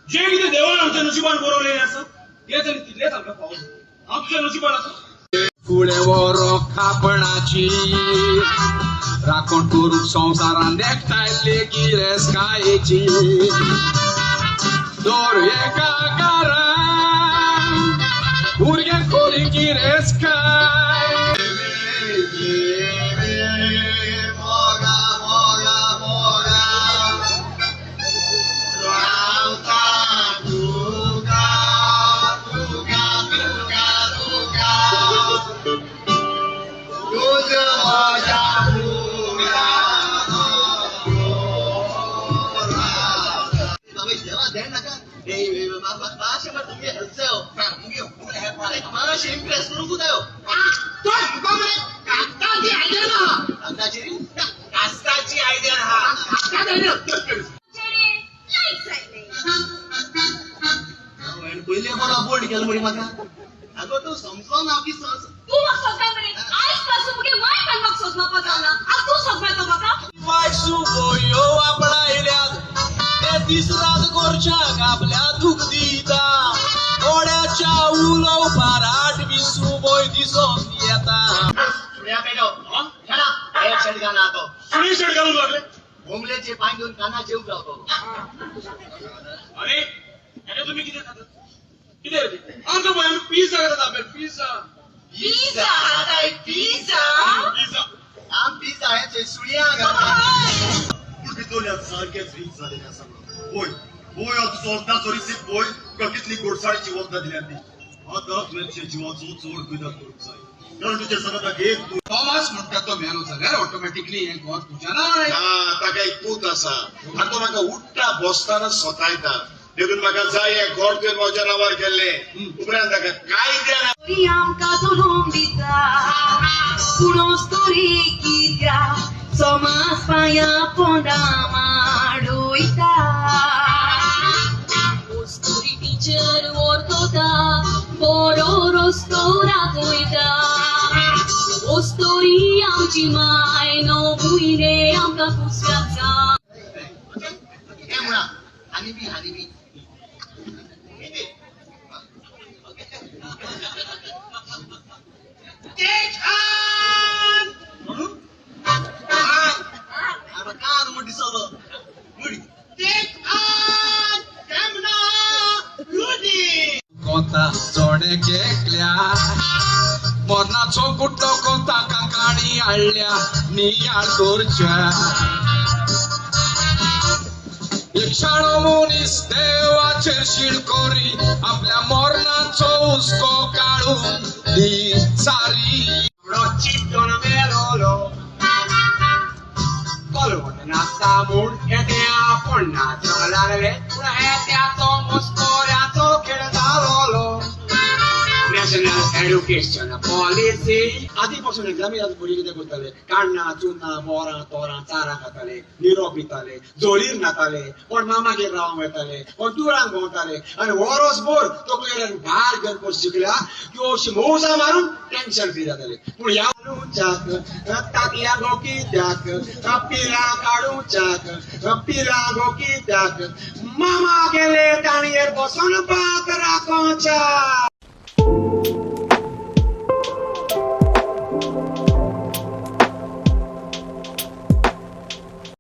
जे कितें देवान आमच्या नशिबान बरोवलेलें आसा तें आनी तितलेंच आमकां फावो जाता. हांव तुज्या नशिबान आसा. कुळे वरो खापणाची राखण करूंक संवसारान एकठांयल्ली गिरेस्तकायेची दर एका घरान भुरग्यां करी गिरेस्तकाय. मोगा मोगा मोगा रावता तुका तुका तुका तुका तुझ म्हज्या मातशें इम्प्रेस करूंक जायो. कास्ताची आयडिया आहा. लायक जायले. पयले बरो बोर्ड केलो म्हणी म्हाका. आगो, तूं समजो ना की तूं म्हाका सोदता मरे. आयज पासून मुगे माय पण म्हाका सोदमापा जावना. आतां तूं सोदमायतो म्हाका. सुबोयो आपणायल्यात ते दीस रात करच्याक आपल्या दूख दिता. थोड्याच्या उलोवपार आठवी सुबोय दिसोन येता. सुण्या पेटो एक शर्ट घाला तो. सुणी शर्ट घालून लागले. बोंबलेचे पांय घेवन कानाचे उब रावतो. अरे, अरे, तुम्ही कितें खातात? कितें रे ते? आमकां पळय, आमी पिझ्झा खातात आपले पिझ्झा. पिझ्झा खाताय पिझ्झा? पिझ्झा. आम पिझ्झा हेचे सुण्या घालता. भितरल्यान सारकेच रीत जालेलें आसा म्हणून. पळय पळय, आतां सोदना चोरी पळय तुका कितली गोडसाळीची वखदां दिल्या ती. आतां तुवें तुज्या जिवाचो चड कुयदाद करूंक जाय, कारण तुज्या सांगाताक एक पूत. थॉमस म्हणटा तो मेलो जाल्यार ऑटोमॅटिकली हें घर तुज्या नांवार. हा, ताका एक पूत आसा आनी तो म्हाका उठ्ठा बसतना सतायता. देखून म्हाका जाय हें घर तुवें म्हज्या नांवार केल्लें. उपरांत ताका कायद्यान तरी आमकां जल्म दिता, पूण अस्तुरी कित्याक समाज पांया पोंदा माडयता? अस्तुरी टिचर व्हरतोता, बरो रस्तो दाखयता. अस्तुरी आमची माय, णव म्हयने आमकां पुसव्याक जाय. हे म्हणा आनी बी आनी बी. म्हणून कान म्हण दिसलो. कोता जोडे केकल्या मरणाचो गुट्टो कोता कांकाणी हाडल्या नियाळ करच्या. एक शाणो मनीस देवाचेर शीण करी आपल्या मरणाचो हुस्को काडून दी सारी. चिड्डोन मेलोलो कलवट नासता म्हूण येत्या पोण्णाचो लागले, पूण येत्याचो मस्कोऱ्याचो खेळ जालोलो. नॅशनल एड्युकेशन पॉलिसी आदी पासून एग्जामी भुरगीं कितें करताले? काण्णां, चुन्नां, बोरां, तोरां, चारां खाताले, निरो पिताले, जोडीर न्हाताले, कोण मामागेर रावंक वताले, कोण टुरांक भोंवताले आनी वरोसभर तकलेर भार घेवन पळय शिकल्या त्यो अशी मौजां मारून टेन्शन फ्री जाताले. पूण ह्या काडूच्याक तांतयां गो कित्याक, पिलां काडूच्याक पिलां गो कित्याक, मामा गेले ताणयेर बसोन भात राखोच्या.